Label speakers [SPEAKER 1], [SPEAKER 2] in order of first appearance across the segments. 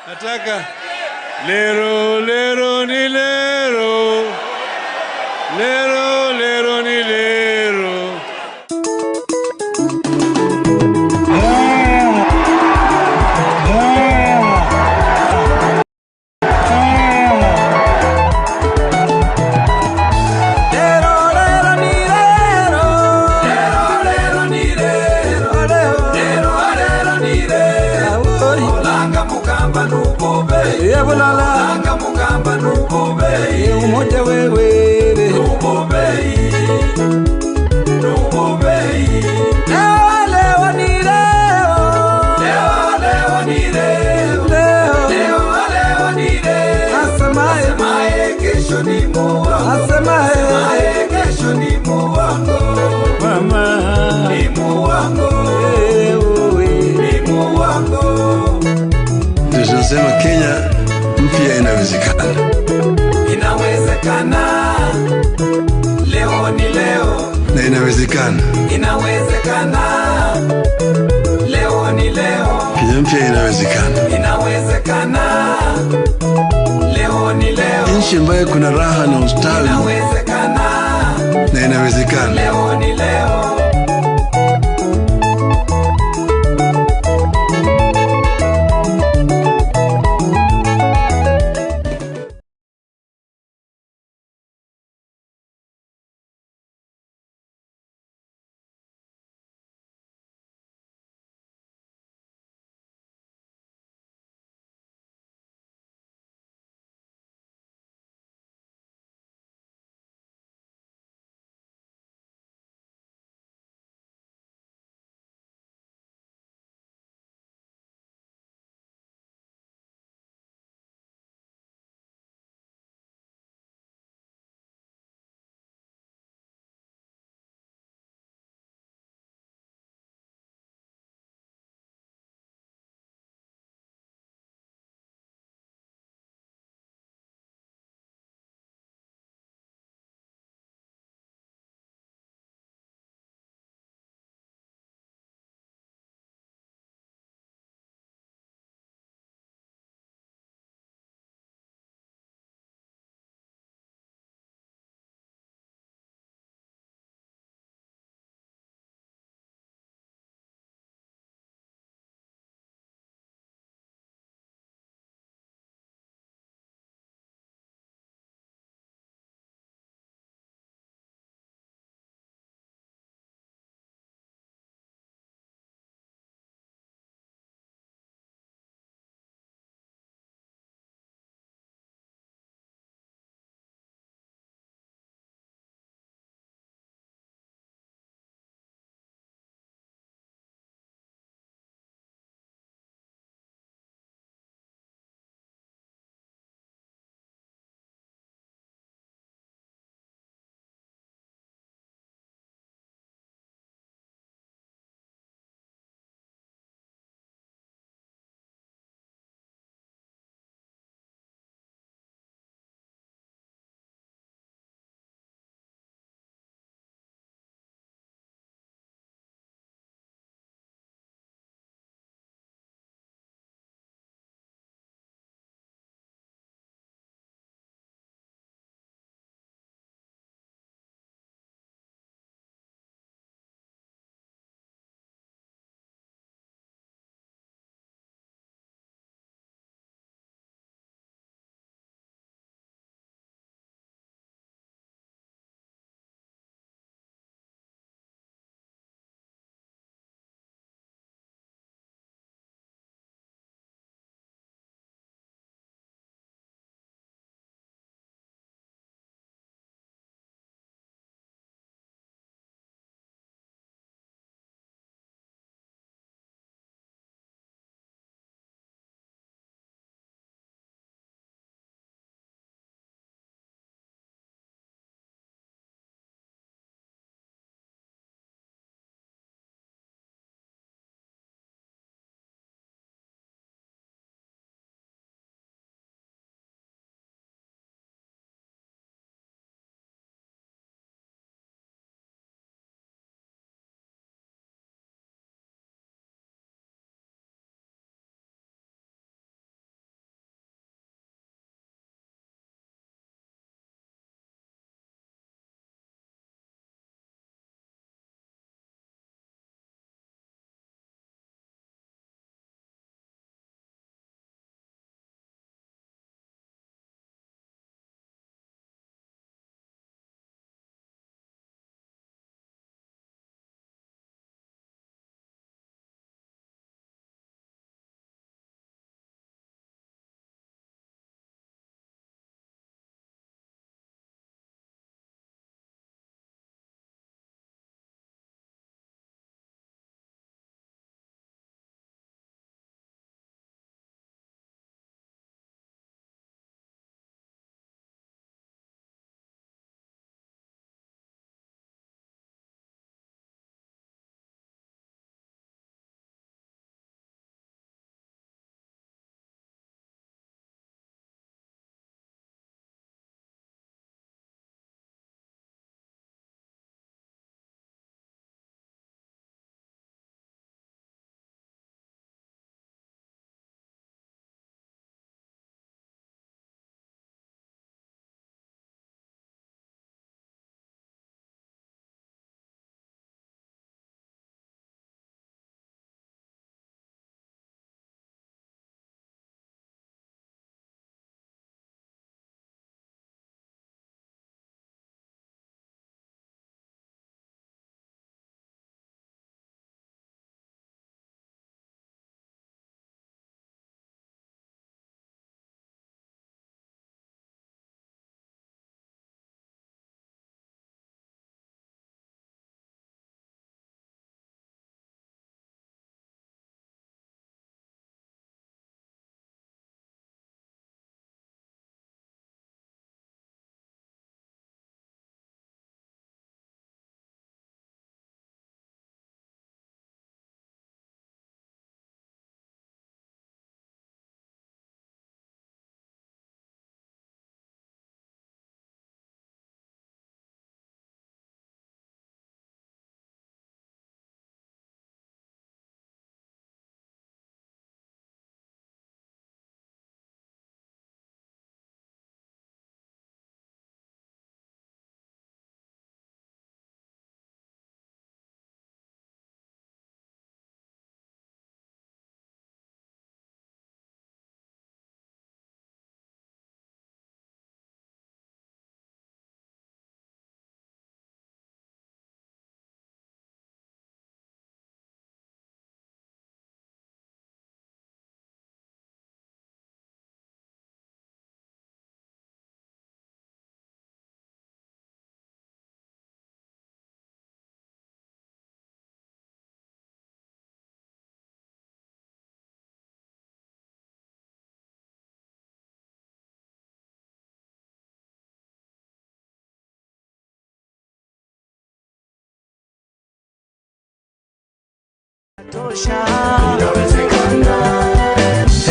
[SPEAKER 1] Nataka lero lero ni lero. Lero lero ni lero.
[SPEAKER 2] Lero lero ni lero. Lero lero ni lero. Lero lero ni lero. Olanga mukamba nubobe. Yebulala. Olanga mukamba nubobe. Umoja wewe. Nubobe. Nubobe. Leo leo ni leo. Leo leo ni leo. Leo leo ni leo. Asemaye. Asemaye kesho ni muongo. Asemaye kesho ni muongo.
[SPEAKER 1] Mama.
[SPEAKER 2] Ni muongo. Ni muongo.
[SPEAKER 1] Tunasema Kenya mpya inawezekana.
[SPEAKER 2] Inawezekana. Leo ni leo.
[SPEAKER 1] Na inawezekana.
[SPEAKER 2] Inawezekana. Leo ni leo.
[SPEAKER 1] Kenya mpya inawezekana.
[SPEAKER 2] Inawezekana. Leo ni leo.
[SPEAKER 1] Nchi ambayo kuna raha na ustawi.
[SPEAKER 2] Inawezekana.
[SPEAKER 1] Na inawezekana.
[SPEAKER 2] Leo ni leo.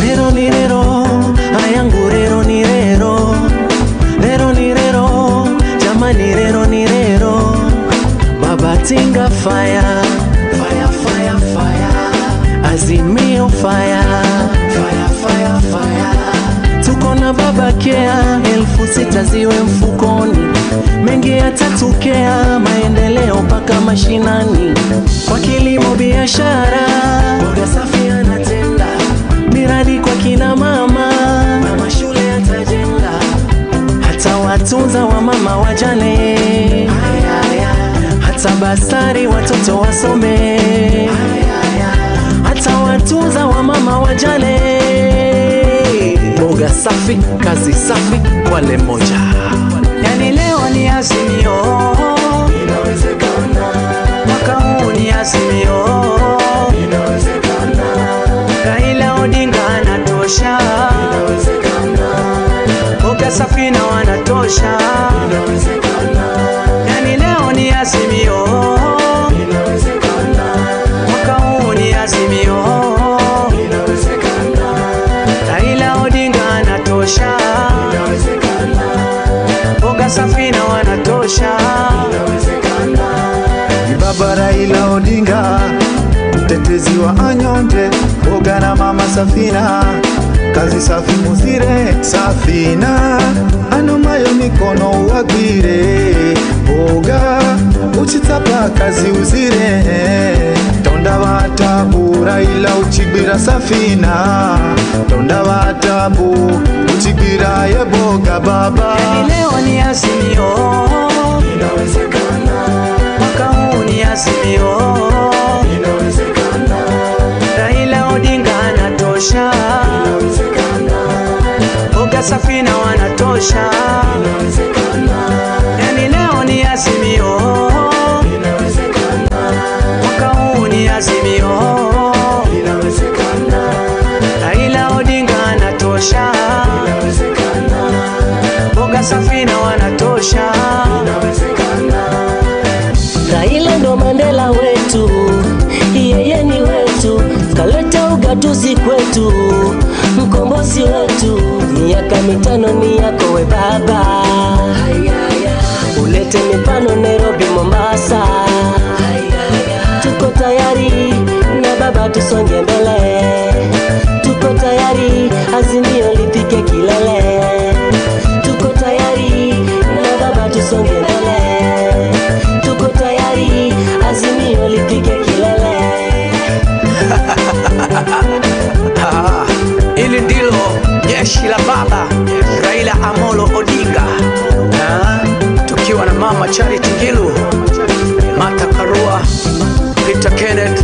[SPEAKER 3] Rero ni rero, ayangu rero ni rero. Rero ni rero, jamani rero ni rero. Baba Tinga fire, fire, fire, fire. Azimio fire, fire, fire, fire. Tuko na Baba Kea, 6,000 ziwe mfukoni. Mengi yatatokea, maendeleo mpaka mashinani. Kwa kilimo biashara, boga safi anatenda. Miradi kwa kina mama, mama shule atajenga. Hata watunza wa mama wajane, hata basari watoto wasome, hata watunza wa mama wajane. Boga safi, kazi safi, Kwale moja.
[SPEAKER 2] Yani leo ni Azimio, inawezekana. Mwaka huu ni Azimio, inawezekana. Raila Odinga anatosha, inawezekana. Boga safi na wanatosha, inawezekana. Yani leo ni Azimio, inawezekana. Mwaka huu ni Azimio, inawezekana. Raila Odinga anatosha, inawezekana. Boga safi na wanatosha, inawezekana.
[SPEAKER 4] Ni Baba Raila Odinga, mtetezi wa anyonge, Boga na mama Safina, kazi safi muzire Safina, anomayo mikono uwagwire, Boga uchitsapa kazi uzire, tonda watabu Raila uchigwira Safina, tonda watabu uchigwira ye Boga baba.
[SPEAKER 2] Yani leo ni Azimio, inawezekana. Mwaka huu ni Azimio, inawezekana. Raila Odinga anatosha, inawezekana. Boga Safina wanatosha, inawezekana. Yani leo ni Azimio, inawezekana. Mwaka huu ni Azimio, inawezekana. Raila Odinga anatosha, inawezekana. Boga Safina wanatosha, inawezekana.
[SPEAKER 5] Raila ndo Mandela wetu, yeye ni wetu, kaleta ugatuzi kwetu, mkombozi wetu. Miaka 5 ni yako we baba, ulete mifano Nairobi, Mombasa. Tuko tayari na baba, tusonge mbele. Tuko tayari, Azimio lifike kilele. Tuko tayari na baba, tusonge mbele. Tuko tayari, Azimio lifike kilele.
[SPEAKER 2] Hili ndilo jeshi la baba Raila Amolo Odinga, tukiwa na mama Charity Ngilu, Martha Karua, Peter Kenneth,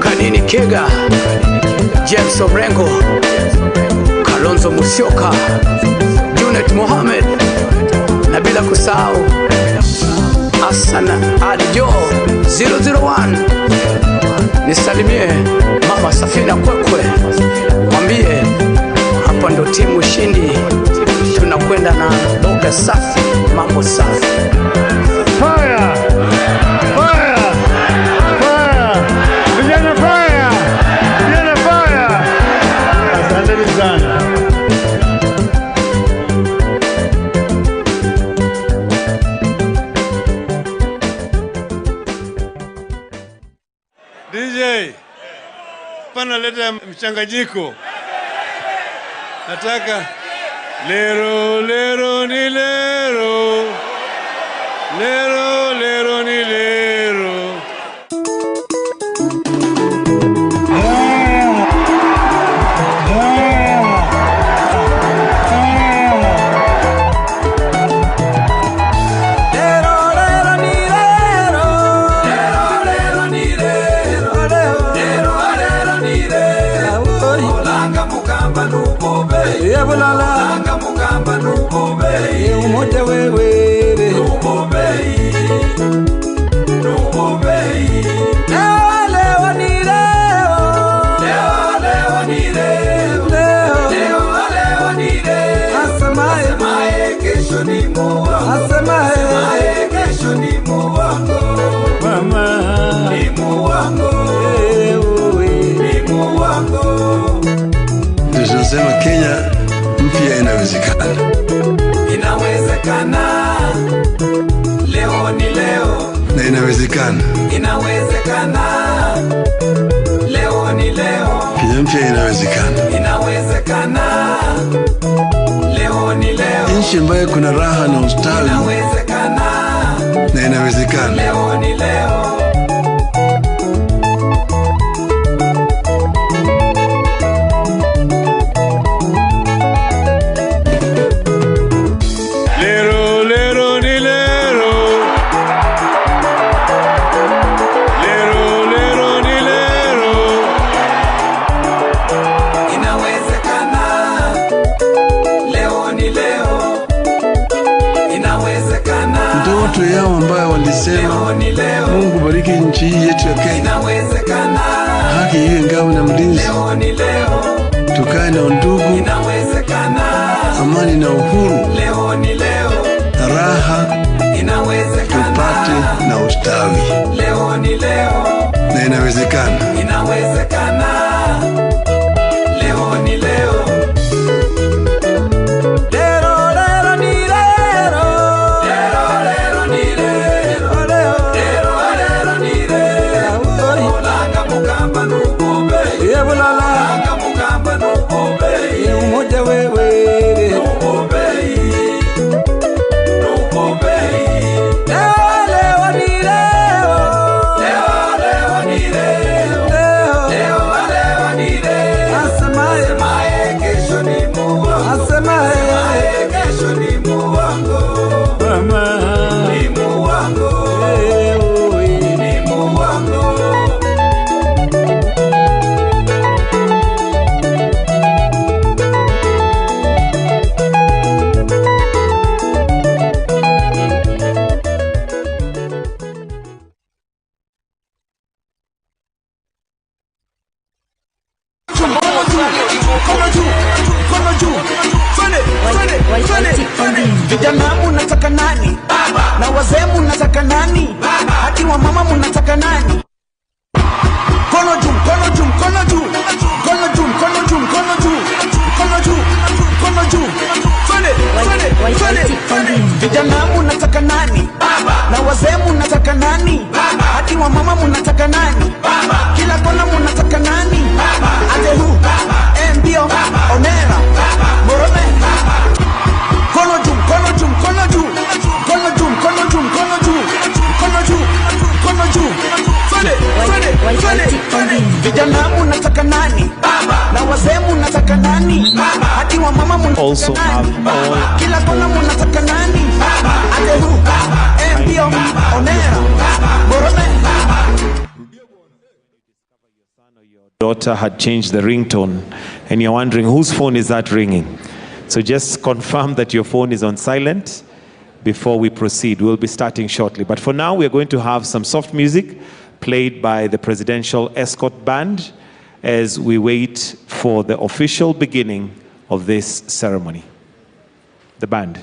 [SPEAKER 2] Kanini Kega, James Orengo, Kalonzo Musyoka, Junet Mohamed, na bila kusahau Hassan Ali Joho 001. Nisalimie mama Safina Kwekwe, mwambie hapa ndo timu shindi, tunakwenda na boga safi, mambo safi.
[SPEAKER 6] Fire! Fire! Fire! Vijana fire! Vijana fire! Asanteni sana.
[SPEAKER 1] DJ, pana leta mchanganyiko. Nataka lero lero ni lero, lero lero ni lero.
[SPEAKER 2] Lero lero ni lero, lero lero ni lero, lero lero ni lero. Olanga mukamba nukobe, yebulala. Olanga mukamba nukobe, umoja wewe nukobe.
[SPEAKER 1] Tunasema Kenya mpya inawezekana.
[SPEAKER 2] Inawezekana. Leo ni leo.
[SPEAKER 1] Na inawezekana.
[SPEAKER 2] Inawezekana. Leo ni leo.
[SPEAKER 1] Kenya mpya inawezekana.
[SPEAKER 2] Inawezekana. Leo ni leo.
[SPEAKER 1] Nchi ambayo kuna raha na ustawi.
[SPEAKER 2] Inawezekana.
[SPEAKER 1] Na inawezekana.
[SPEAKER 2] Leo ni leo.
[SPEAKER 1] Lero, lero, ni lero. Lero, lero, ni lero.
[SPEAKER 2] Inawezekana. Leo ni leo. Inawezekana.
[SPEAKER 1] Ndoto yao ambayo walisema
[SPEAKER 2] Leo ni leo.
[SPEAKER 1] Mungu bariki nchi hii yetu ya Kenya,
[SPEAKER 2] Inawezekana.
[SPEAKER 1] haki iwe ngao na mlinzi,
[SPEAKER 2] Leo ni leo.
[SPEAKER 1] tukae na undugu,
[SPEAKER 2] Inawezekana.
[SPEAKER 1] amani na uhuru,
[SPEAKER 2] Leo ni leo.
[SPEAKER 1] na raha
[SPEAKER 2] Inawezekana.
[SPEAKER 1] tupate na ustawi,
[SPEAKER 2] Leo ni leo.
[SPEAKER 1] na inawezekana.
[SPEAKER 2] Inawezekana. Leo ni leo. Lero, lero ni lero. Lero, lero ni lero. Lero, lero ni lero. Olanga mukamba nukube. Olanga mukamba nukube. Umoja wewe. Nukube. Nukube. Leo ni leo. Leo, leo ni leo. Leo, leo ni leo. Asemaye kesho ni muongo. Asemaye kesho ni muongo. Ni muongo. Ni muongo.
[SPEAKER 4] Mkono juu, mkono juu, twende, twende, twende, twende. Vijana munataka nani? Na wazee munataka nani? Hadi wa mama munataka nani? Mkono juu, mkono juu, mkono juu, mkono juu, mkono juu, mkono juu, mkono juu, mkono juu, twende, twende, twende, twende. Vijana munataka nani? Na wazee munataka nani? Hadi wa mama munataka nani? Kila kona munataka nani? Ate hu, mbio, onera, morome. Mkono juu, mkono juu, mkono juu, mkono juu, mkono juu, mkono juu, mkono juu, mkono juu, twende, twende, twende, twende. Vijana munataka nani? Na wazee munataka nani? Hadi wa mama munataka
[SPEAKER 7] Also
[SPEAKER 4] nani?
[SPEAKER 7] have all
[SPEAKER 4] Kila kona munataka nani? Ate hu, mbio, onera, morome.
[SPEAKER 7] Daughter had changed the ringtone, and you're wondering whose phone is that ringing. So just confirm that your phone is on silent before we proceed. We'll be starting shortly. But for now, we're going to have some soft music played by the Presidential Escort Band as we wait for the official beginning of this ceremony. The band.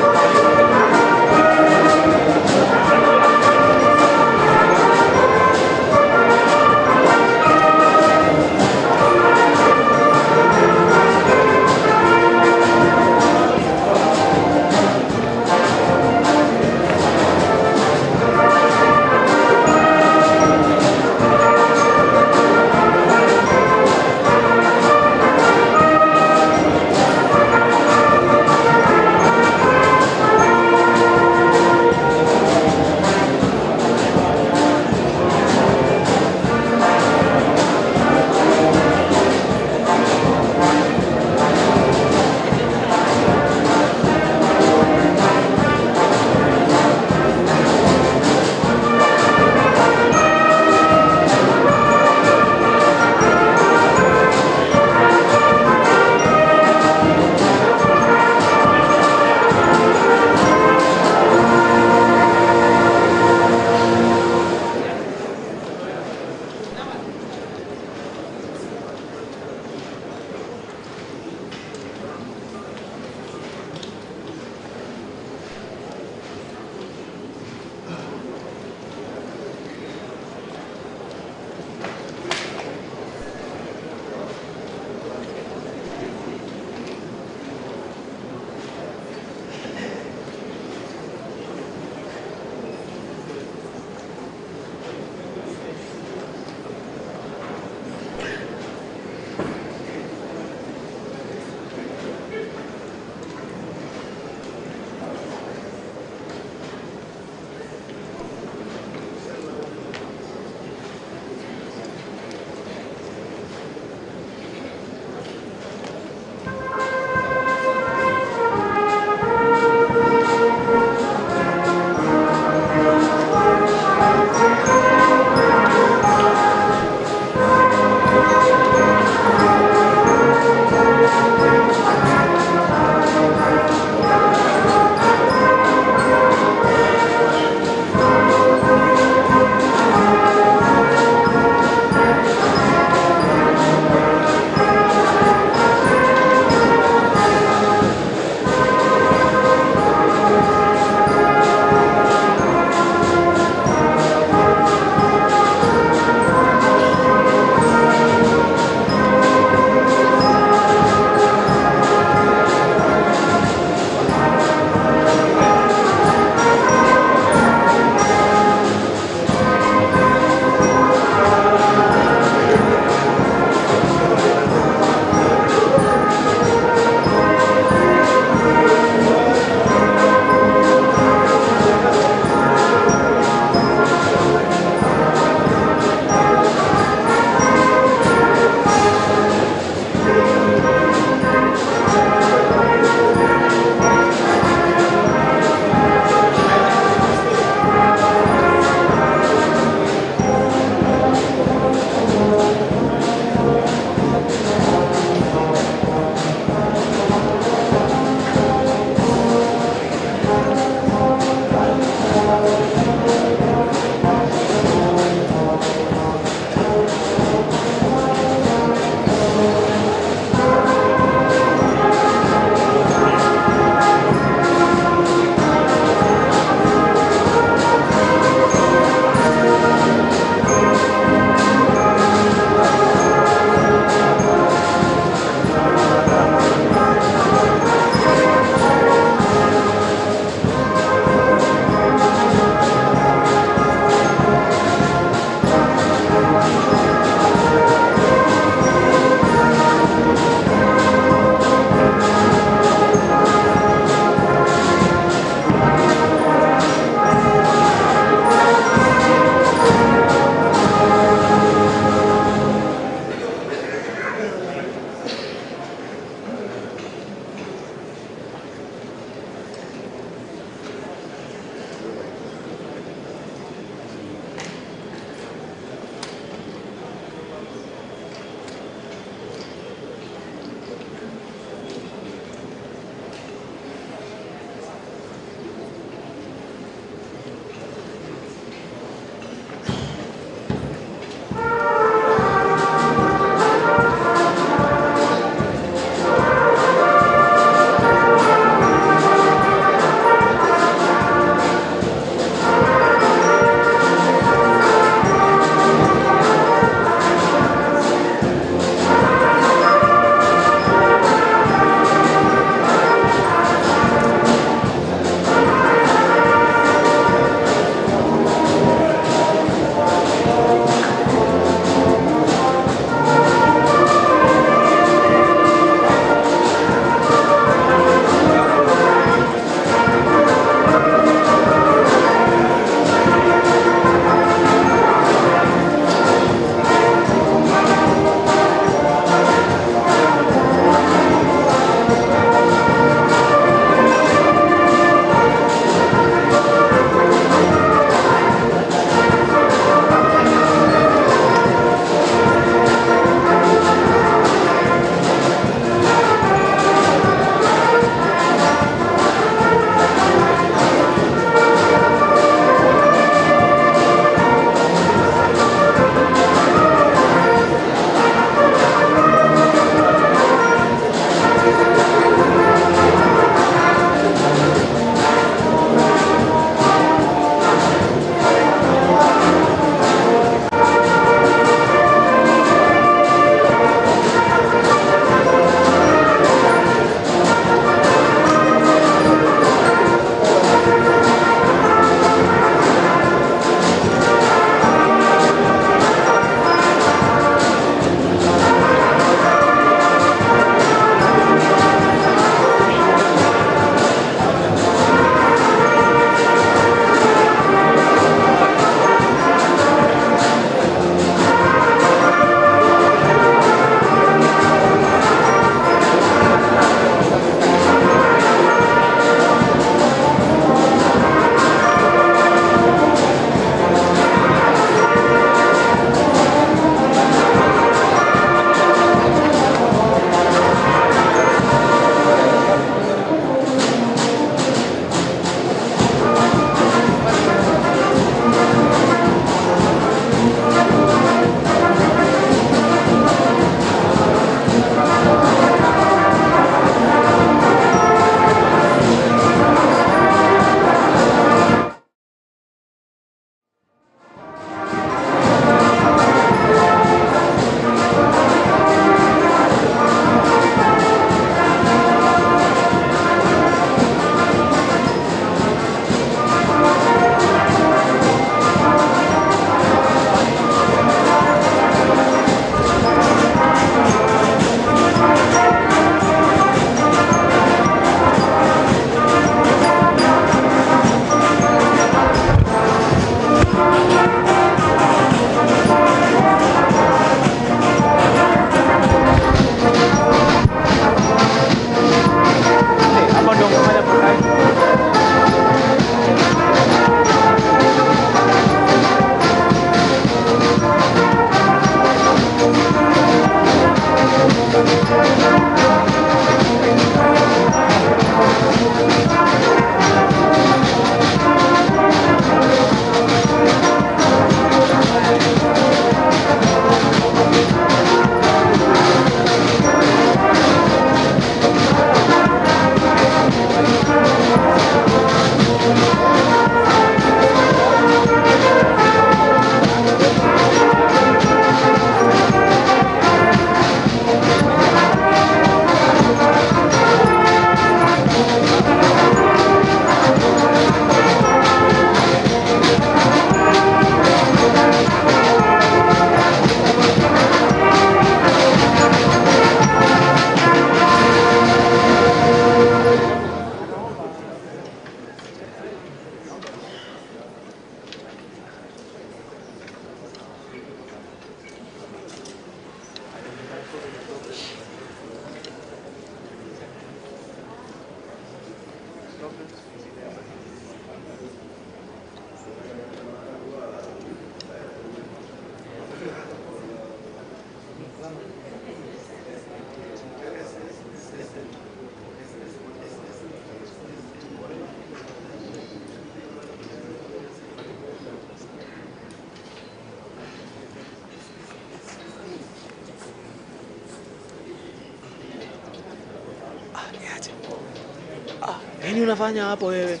[SPEAKER 8] unafanya hapo wewe?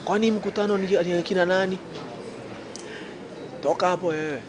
[SPEAKER 8] Kwani mkutano ni kina nani? Toka hapo wewe.